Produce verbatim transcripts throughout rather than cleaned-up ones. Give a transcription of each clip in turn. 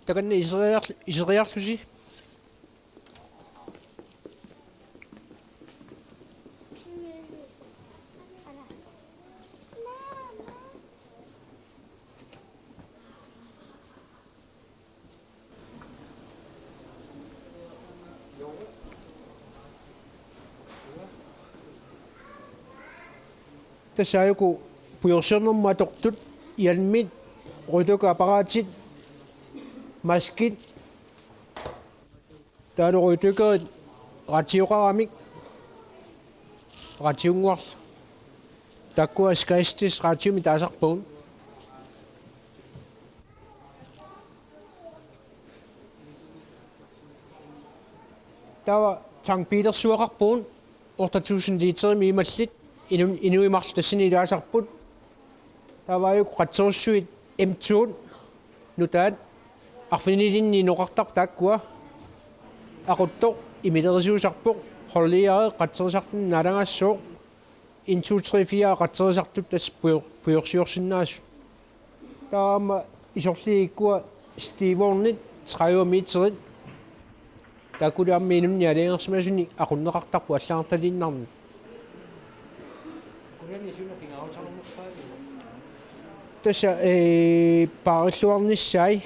Takanna iseriar-, iseriarlusi. Tassa aajuku pujorsiornermut atortut, hjelmit, rytøkapparatit, maskit, taavalu rytøkerit ratioqaramik, ratiunnguarlu. Taakkua Skagestæts Ratiumi taasarpagut. Taava Sankt Petersuaqarpugut, otte tusind literimik imallit, inu-, inuit marluk tassani ilaasarput. Taava aajuku qatserussuit M to nutaat arfinilinnik inoqartarput taakkua. Aquttoq imilerisuusarpoq, holdleder qatserisartunut naalagaassooq. En, to, tre, fire qatserisartut tassa pujor-, pujorsiorsinnaasut. Taava aamma isorliikkua stivognit tredive meterit. Taakkuli aamma inunnik aalajangersimasunik aqunneqartarput allagartaliinnarnik. Kunani suna pingaaruteqarnerpaat? Tassa, ee, paarilluarnissaat.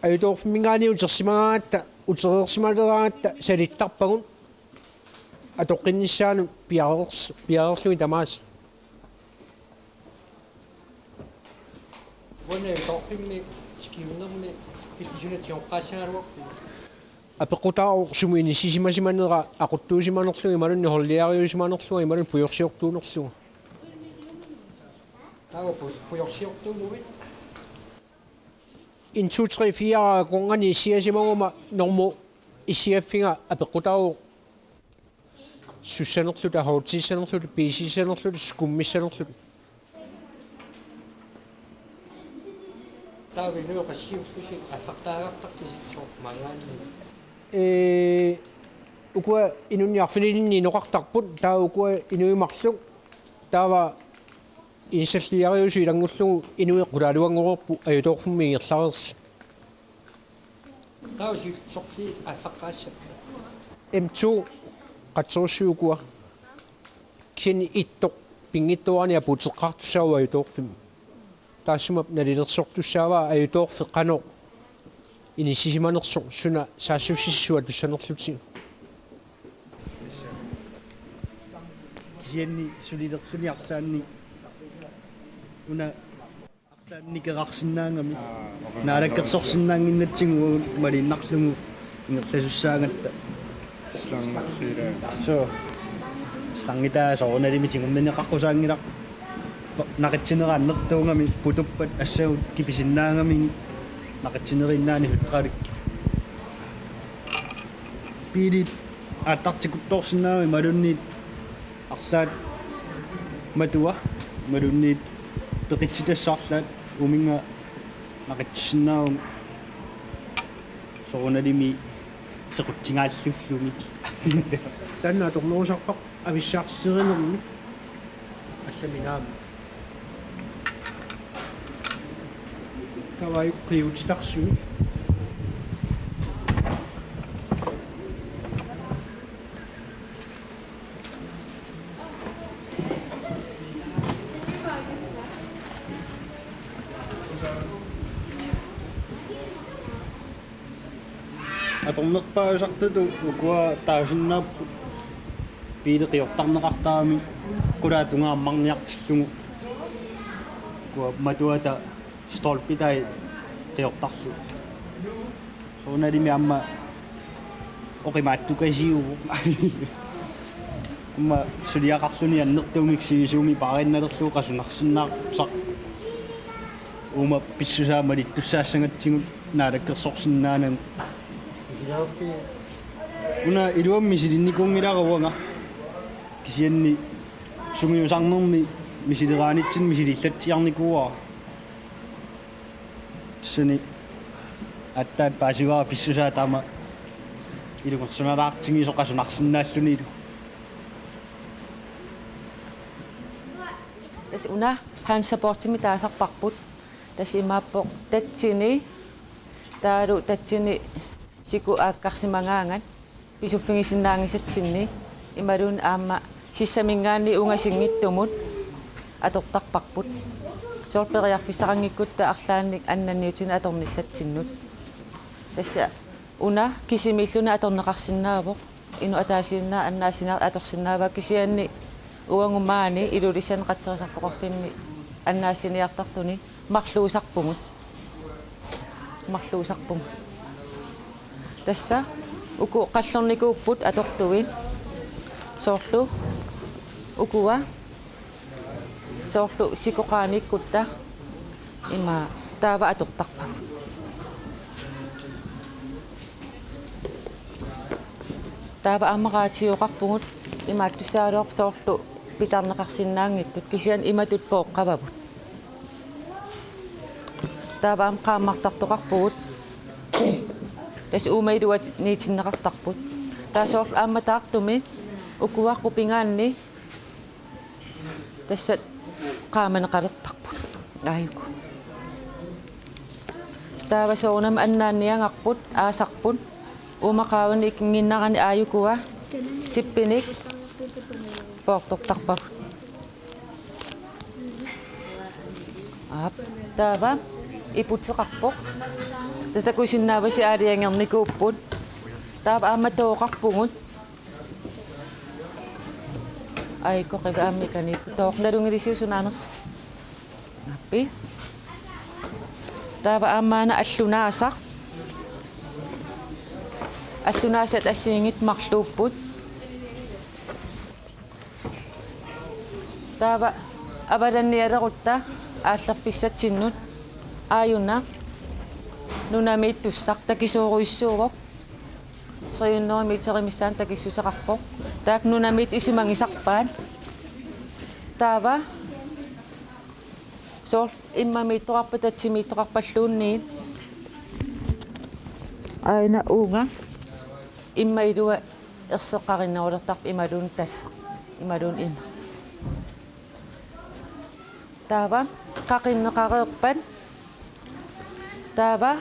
Ajutoorfimminngaanniit utersimagaangatta, utereersimaleraangatta salittarpagut atoqqinnissaanut piareers-, piareerlugit tamaasa. Uani ajutoorfimmi skiivinnermi illit suna tigoqqaassagaluarpiuk? Apeqqutaavoq sumut inissisimasimanera aquttuusimanerlunga imaluunniit holdlederusimanerlunga imaluunniit pujorsiortuunerlunga. Taava pu-, pujorsiortuunuit? En, to, tre, fire akornanni issiasimaguma normu issiaffiga apeqqutaavoq sussanerluta, holdtiissanerluta, piisissanerluta, skummissanerluta. Taava inuit qassiullusi aallartaagartartusi soorlu maanngaanniit? Ee, ukua inunnik arfinilinnik inoqartarput, taava ukua inuit marluk, taava inissalliariusup ilanngullugu inuit qulaaluanngoreerput ajutoorfimmi ingerlareersut. Taava su-, sorliit aallaqqaassappat? M to, qatserussuit ukua. Kisianni ittoq pinngitsoorani apuuteqqaartussaavoq ajutoorfimmi. Taassuma nalilersortussaavaa ajutoorfik qanoq inissisimanersoq, suna saassussissua tussanerlutigu. Kisianni sulilersunik arlaannik una arlaannik nikerarsinnaagami. Aa, okay. Naalakkersorsinnaannginnatsigu uagut maliinnarlugu ingerlasussaagatta. Slangersiilaa. Suu. Slangitaa soorunalimi tigummineqaqqusaanngilaq. Pa-, naqitsinera annertuugami putuppat assagut kipisinnaagamigit naqitsineriinnaani hydralik. Biilit aattartikuttoorsinnaagami imaluunniit arlaat matua imaluunniit peqitsitassat arlaat uuminnga naqitsisinnaavugut soorunalimi sequtsigaallullugu. Taanna atornerusarpara avissaartitserinermi. Allami naamik. Taava aajuku qiuutitarsui. Atornerpaajusartutut ukua taasinnaapput biili qiortarneqartaramik qulaata tungaa ammarniartillugu. Ukua matuata stolpitai qiortarlugit. Soorunalimi aamma oqimaattukasiuvoq. Aamma suliaqarluni annertuumik sivisuumik paariinnalerlugu qasunarsinnaasarpoq. Uuma pissusaa malittussaassagatsigu naalakkersorsinnaanagu. Una iluamik misilinnikuunngilara uanga. Kisianni sungiusarnermi misileraanitsinni misilillatsiarnikuuara. Tassani aatsaat paasivara pissusaa taama ilungersunalaartigisoq qasunarsinnaallunilu. Tassa una Hansaborgimi taasarparput. Tassa imaappoq tatsini, taavalu tatsini siku aakkarsimagaangat pisuffigisinnaanngisatsinni imaluunniit aamma sissaminngaanniit ungasinngitsumut atortarparput. Soorlu periarfissaqanngikkutta arlaannik annanniutinik atornissatsinnut. Tassa una kisimiilluni atorneqarsinnaavoq. Inuk ataasiinnaat annaasiniartut atorsinnaavaat kisianni uagut maani Ilulissani qatserisartoqarfimmi annaassiniartartuni marluusarpugut. Marluusarpugut. Tassa uku qallornikuupput atortui. Soorlu ukua. Soorlu sikoqaaniikkutta ima taava atortarpagut. Taava aamma raatioqarpugut imaattussaagaluarpoq soorlu pitarneqarsinnaanngitsut kisianni imatut pooqqavavut. Taava aamma qaammartartoqarpugut. Tassa uuma iluaniitinneqartarput. Taava soorlu aamma taartumi ukua qupigaanni tassa qaamaneqalertarput. Aajuku. Taava soorunami annaanniagarput, aasarput. Uuma qaavani ikinnginnarani aajukua sippinik poortortarpagut. Aap, taava iputeqarpoq. Taava takusinnaavasi aalajangernikuupput. Taava aamma tooqarpugut. Ai, koqivik aamma ikaniippoq. Tooq nalunngilisiuk sunaanersoq. Aappi. Taava aamma una allunaasaq. Allunaasat assigiinngitsut marluupput. Taava avalannialerutta aallarfissatsinnut aajuna nunamiittussaq takisoorujussuuvoq. Tre hundrede meter missaani takissuseqarpoq. Taakku nunamiittut isumagisarpaat. Taava soorlu immamiittoqarpat tatsimiittoqarpalluunniit. Aajuna uunga imma ilua erseqqarinnerulertarpoq imaluunniit tassa. Imaluunniit ima. Taava qaqinneqareerpat. Taava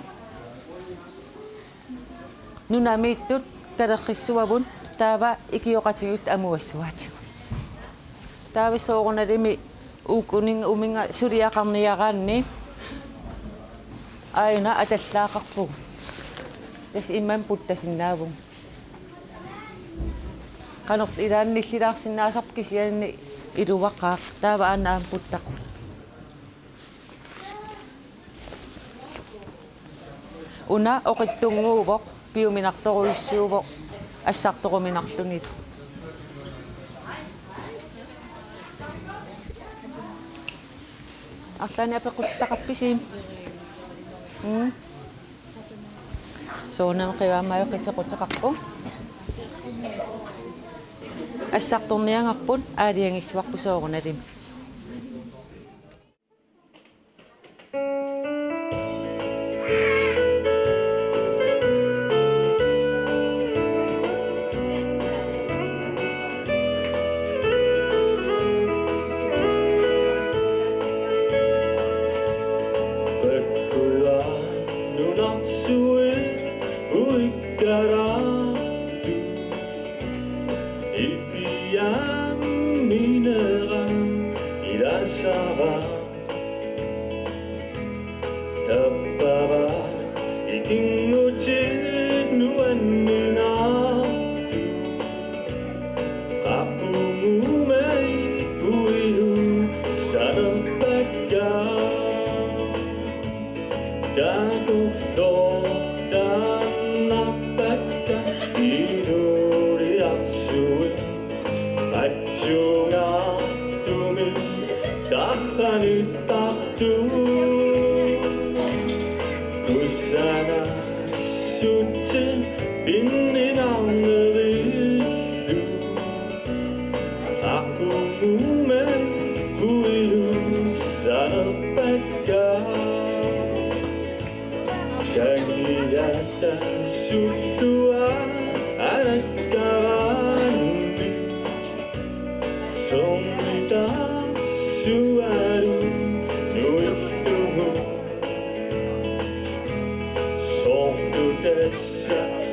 nunamiittut kalerrissuavut taava ikioqatigiilluta amuassuaatigut. Taava soorunalimi uukkuninga uminga suliaqarniaraanni aajuna atallaaqarpugut. Tassa immami puttasinnaavugut. Qanoq ilaanni nillilaarsinnaasarpoq kisianni iluaqaaq taava aana aamma puttaqu. Una oqitsunnguuvoq, piuminartorujussuuvoq, assartoruminarluni. Arlaannik apeqqutissaqarpisi? Mm. Soorunami qivaammat ajoqiteqquteqarpoq. Assartorniagarput aalajangissavarput soorunalimi. Ipiamminera ilasara tappara ikinngutit nuanninartut qaqugumai puiusanerpakka. Takorloortarnarpakka inuliarsuit qatsungaartumik tarranittartut. Kusanassutit pinninarnerillu qaqugumai puiusanerpakka. Kangiata sultua alakkaraanni soormitarsualu nuillugu.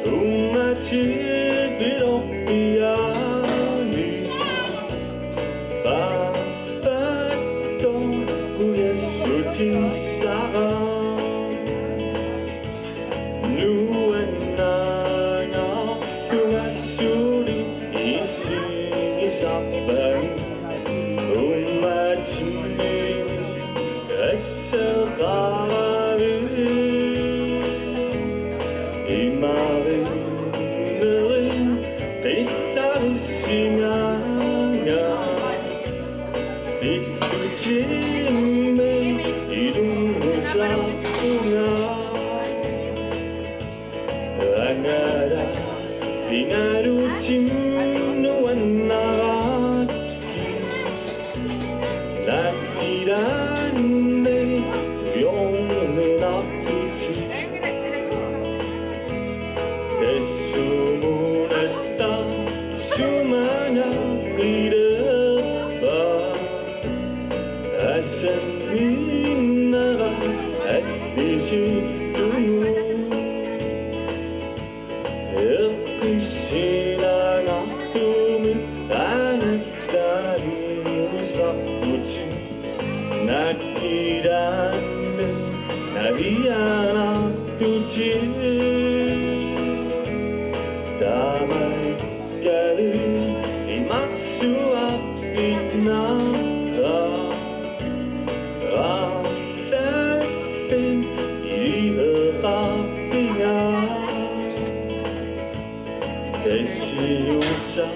Uummatit pilorpiaani qaaffattoq ujassutissara. Nuannaanngilluinnarlunga suli isigisarpara uummatinni asseqaravi. Imarinnerin qillarissinnaanga. Illutimmi ilungusaarpunga. Angala pingalutim nuannarakkit. Naak ilaanni tujoornartutit. Tassuunatta isumanaqilerpa. Asanninnera allisillunga. Eqqissinaanngartumik anallariusarputit. Naak ilaanni navianartutit. Taama kali imarsuarpit naqa. Aallaffik iliveqarfiga. Tasiusa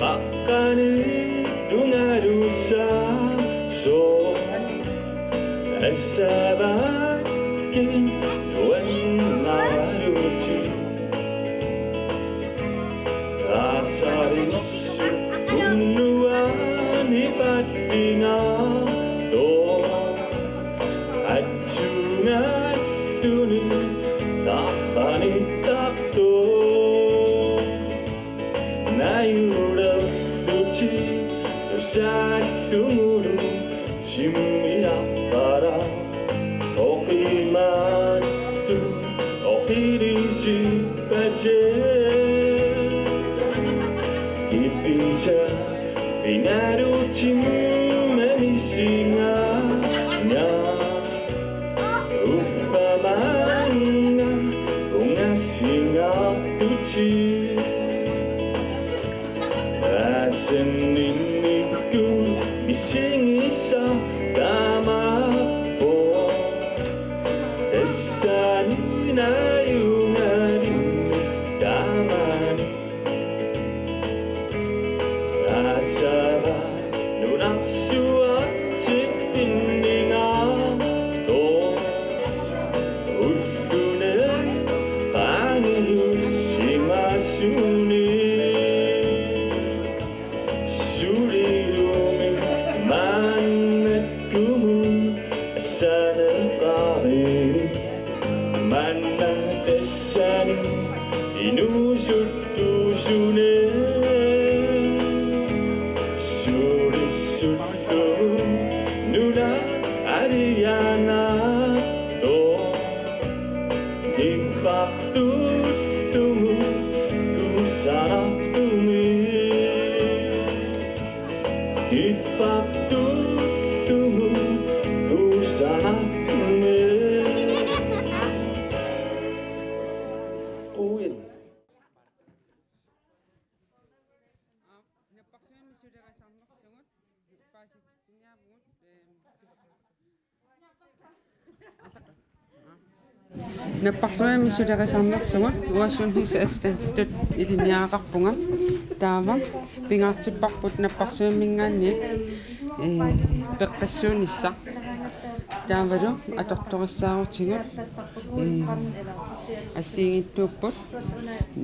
qaqqani tungalusa so. Assavakkit nuannarutit. Aasarissut unnuani pallinga to. Atsuunngalluni tarranittartoq. Najulerlutit nusaallugulu timmiarpara. Oqimaattoq oqiliisippatit. Kipisa pingalutim mamisingaannga. Uffa maanga ungasingaartutit. Asanninnikkut misigisaq taamaappoq. Tassani najungalinnik taamani. Aasavai nunarsuartippinningaartoq. Ulluni qaangiussimasuni. Sulilumi maannakkumut assaneqarili. Maanna tassani inuusuttuusuni. Sulissullugu nunap alianaattoq. Kiffartuullugu kusanartumik. Kiffartuullugu kusanartumik. Quuin. Napparsimmi sulerisarnersugut paasititsiniaavugut, ehm, Napparsimmi sulerisarnersugut uanga sundhedsassistentitut ilinniagaqarpunga. Taava pingaartipparput napparsimminngaanniit, ee, peqqissuunissaq. Taavalu atortorissaarutigut, ee, assigiinngitsuupput,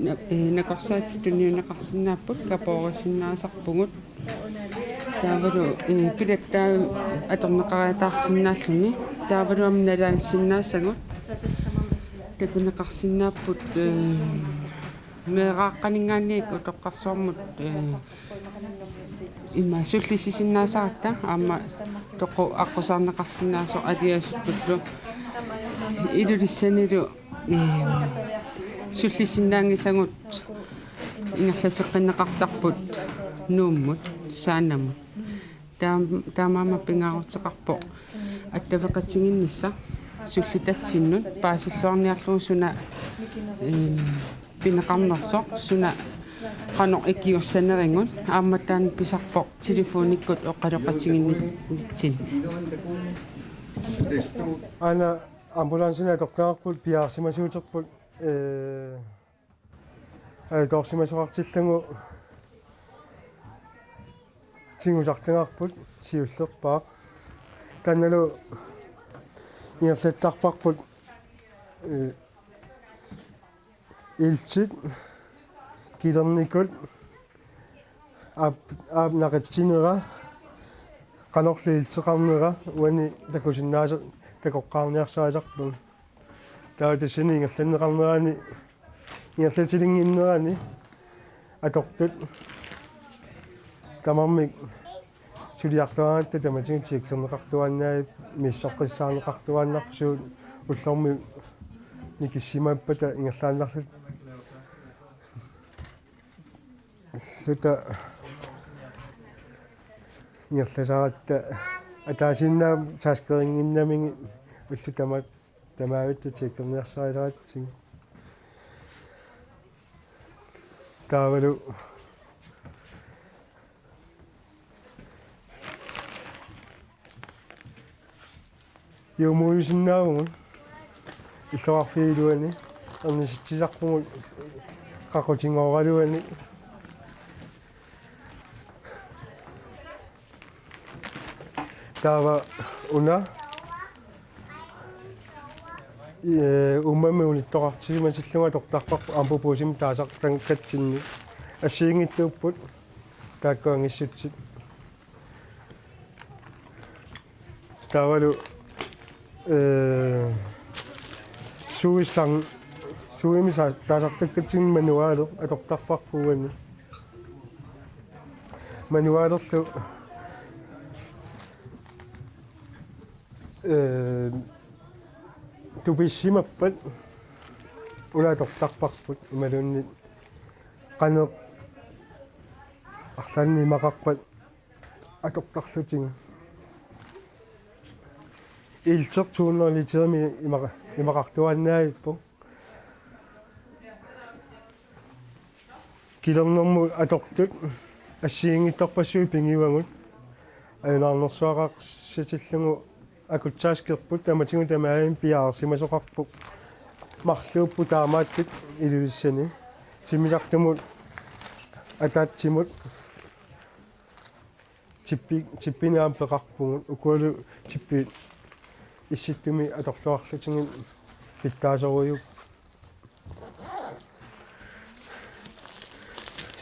na-, ee, nakorsaatit tunniunneqarsinnaapput, kapoorisinnaasarpugut. Taavalu, ee, pilattaaq atorneqariataarsinnaalluni. Taavalu aamma nalaassinnaassagut. Takuneqarsinnaapput, ee, meeraaqqaninngaanniit utoqqarsuarmut, ee, ima sullissisinnaasaratta aamma toqu aqqusaarneqarsinnaasoq aliasuttullu. Ilulissanilu Ehm, Sullisinnaanngisagut ingerlateqqinneqartarput Nuummut Saanamut. Taam-, taamaammat pingaaruteqarpoq attaveqatigiinnissaq sullitatsinnut paasilluarniarlugu suna, eem, pineqarnersoq, suna qanoq ikiussanerigut, aamma taanna pisarpoq telefonikkut oqaloqatigiinnitsinni. Aana ambulancimik atortagarput piareersimasuuterput, ee, ajutoorsimasoqartillugu tigusartagarput siullerpaaq. Taannalu ingerlattarparput, ee, iltit kilernikut aap, aap naqitsinera, qanorlu ilteqarnera, uani takusinnaasoq takoqqaarniarsarisarput. Taava tassani ingerlanneqarnerani, ingerlatilinnginnerani atortut tamarmik suliartuaannatta tamatigut tjekkerneqartuaannaapput, misissoqqissaarneqartuaannarput, suut ullormut nikissimappata ingerlaannarluta ingerlasaratta, ataasiinnaat taskerinnginnamigit ullut tama-, tamaavitta tjekkerniarsarisaratsigit. Taavalu juumuujusinnaavugut illoqarfiup iluani, ernisitsisarpugut qaqutinngoraluani. Taava una, ee, uummammik unittoqartisimatillugu atortarparput ambubuusimik taasartagakkatsinni. Assigiinngitsuupput taakku angissutsit. Taavalu, ee, suislang, suimik sa-, taasartakkatsinni manualeq atortarparput uani. Manualerlu, ee, tupissimappat una atortarparput imaluunniit qanoq arlaannik imaqarpat atortarlutigu. Ilteq to hundrede literimik imaqa-, imaqartuaannavippoq. Kilernermut atortut assigiinngitsorpassuit pigivagut. Ajunaarnersuaqarsitillugu akutsaskerput, tamatigut tamarmik piareersimasoqarput. Marluupput taamaattut Ilulissani. Timmisartumut ataatsimut. Tippi-, tippinik aamma peqarpugut, ukualu tippit Issittumi atorluarlutigit pitsaasorujuupput.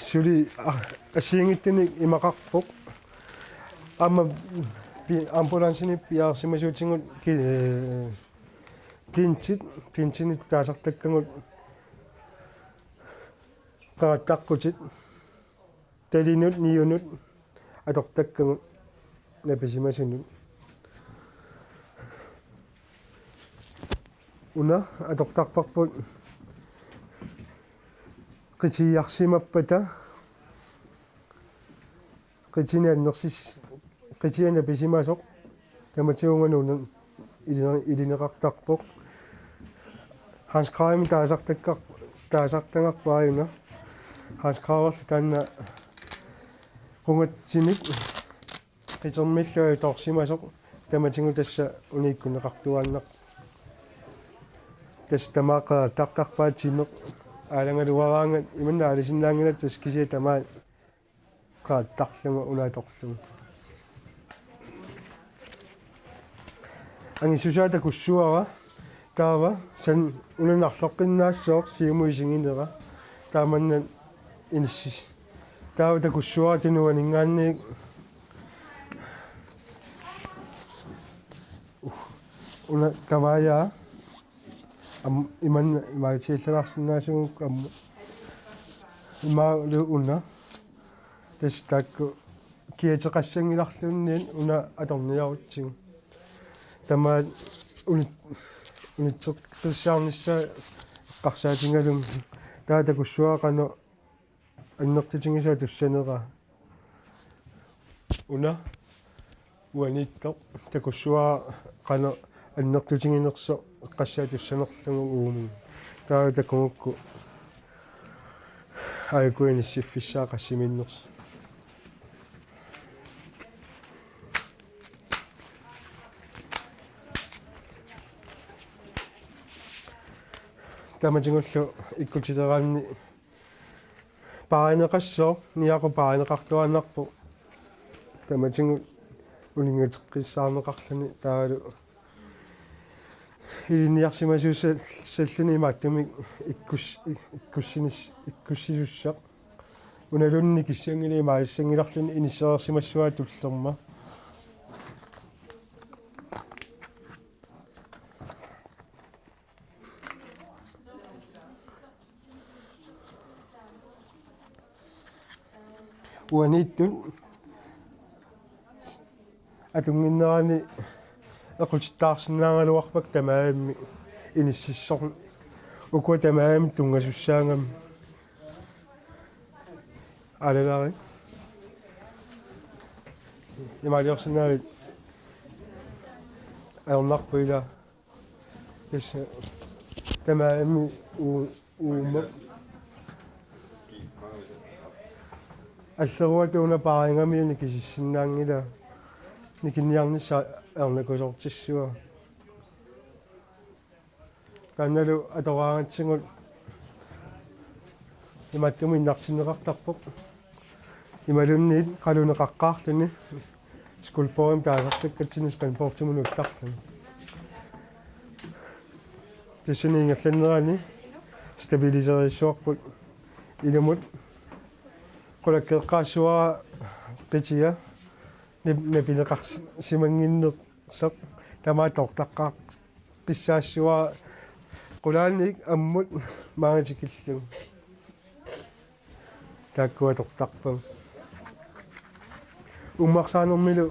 Suli, a-, assigiinngitsunik imaqarpoq. Aamma pi-, ambulancinik piareersimasuutigut ki-, ee, blintit, blintinik taasartakkagut qerataqqutit. Talinut niunut atortakkagut napisimasunut. Una atortarparput qitiiarsimappata qitinik annersis-, qitiat napisimasoq. Tamatigut una ili-, ilineqartarpoq. Hans Kragimik taasartakkar-, taasartagarput aajuna. Hans Kragerlu taanna qungatsimik qitermillu ajutoorsimasoq, tamatigut tassa uniikkunneqartuaannarpoq. Tassa tamaat qerattartarpaat timeq. Aalagaluaraangat imanna aalasinnaanngilaat, tassa kisiat tamaat qerattarlugit una atorlugu. Angissusaa takussuara, taava san-, una narloqqinnaassaaq Siumut isiginera. Taamanna inissis-. Taava takussuara tunuaninngaanniit. Uh, una kavaajaa. Am-, imanna imaalitsiallagarsinnaasugut aamma. Imaalu una. Tassa taakku kiateqassanngilarluunniit una atorniarutsigu. Tamaat uni-, unitseqqissaarnissaa eqqarsaatigalugit. Taava takussuara qanoq annertutigisoq atussanera. Una uaniittoq takussuara qanoq annertutiginersoq eqqassaatussanerlugu uumi. Taava takugukku aajuku inissiffissaa qassiminnersoq. Tamatigullu ikkutileraanni paarineqassooq, niaqu paarineqartuaannarpoq. Tamatigut uninngateqqissaarneqarluni taavalu ilinniarsimasuussalluni imaattumik ikkus-, ikkussinis-, ikkussisussaq. Unaluunniit kissanngili imaassangilarluni inissereersimassuaa tullerma. Uaniittut atunnginnerani eqqutsittaarsinnaagaluarpakka tamarmik inississor-, ukua tamarmik tunngasussaagami. Alalaari. Imaaliorsinnaavit ajornarpoq ila. Tassa tamarmik uu-, uuma. Alleruat una paarigamiuk nikisissinnaanngilaq. Nikinniarnissaq ajornakusoortissavaa. Taannalu atoraangatsigu imaattumik innartinneqartarpoq. Imaluunniit qaluneqaqqaarluni skulpturimik taasartakkatsinnut spanbortimut nuuttarluni. Tassani ingerlanerani stabiliserissuarput ilumut qulakkeeqqaassuara qitia nap-, napineqarsimannginnersoq tamaat tortaqqaar- qissaassuara qulaaniit ammut maanga tikillugu. Taakkua tortarpagut. Uummarsaanermilu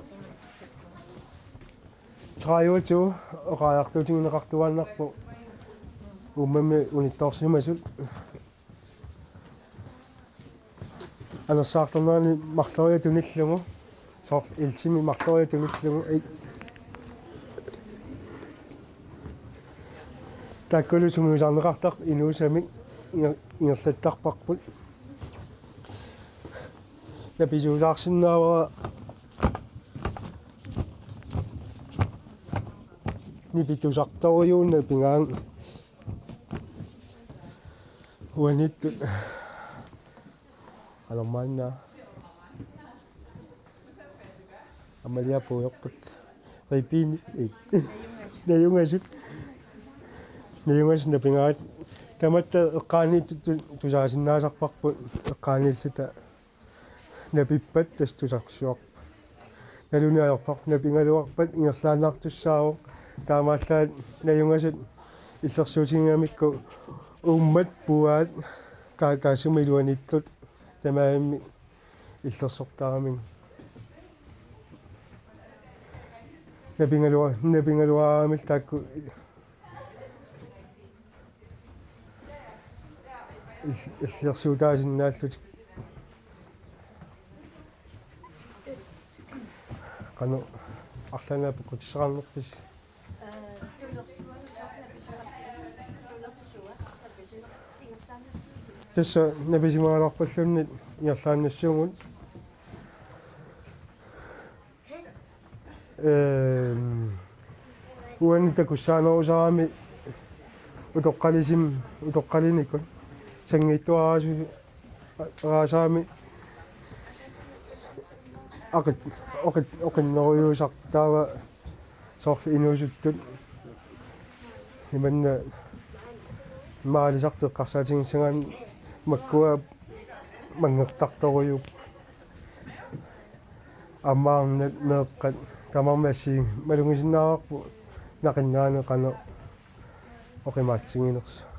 tredive oqariartuutigineqartuaannarpoq uummammi unittoorsimasut. Anersaartornerani marloriarluni tunillugu, soorlu ilsimi marloriarluni tunillugu, ei. Taakkulu sungiusarneqartarput inuusamik inger-, ingerlattarparput. Napisuusaarsinnaavara nipi tusartorujuuna napigaangat. Uaniittut. Qanormaanna. Amalia puujoqqik. Ribini. Ei. Najungasut. Najungasut napigaat. Tamatta eqqaaniittut tu-, tusaasinnaasarparput eqqaaniilluta. Napippat tassa tusarsuaq. Naluni ajorpar-, napigaluarpat ingerlaannartussaavoq. Taamaallaat najungasut illersuutigigamikku uummat puaat taa-, taassuma iluaniittut tamarmik illersortaramik. Napigalua-, napigaluaramik taakku il-, illersuutaasinnaallutik. Qanoq arlaannaap peqqutissaqarnerpisi? Tassa napisimagaluarpalluunniit ingerlaannassuugut. Ehm, uani takussaanerusarami utoqqalisim-, utoqqalinikut sanngiittuaraasu-, -raasarami aqit-, oqit-, oqinnerujuusartaava soorlu inuusuttut imanna maalisartut eqqarsaatigisassaagaanni makkua manngertartorujuupput. Aamma arnat meeqqat tamarmik assi malugisinnaavarput naqinnaaneq qanoq oqimaatsiginersoq.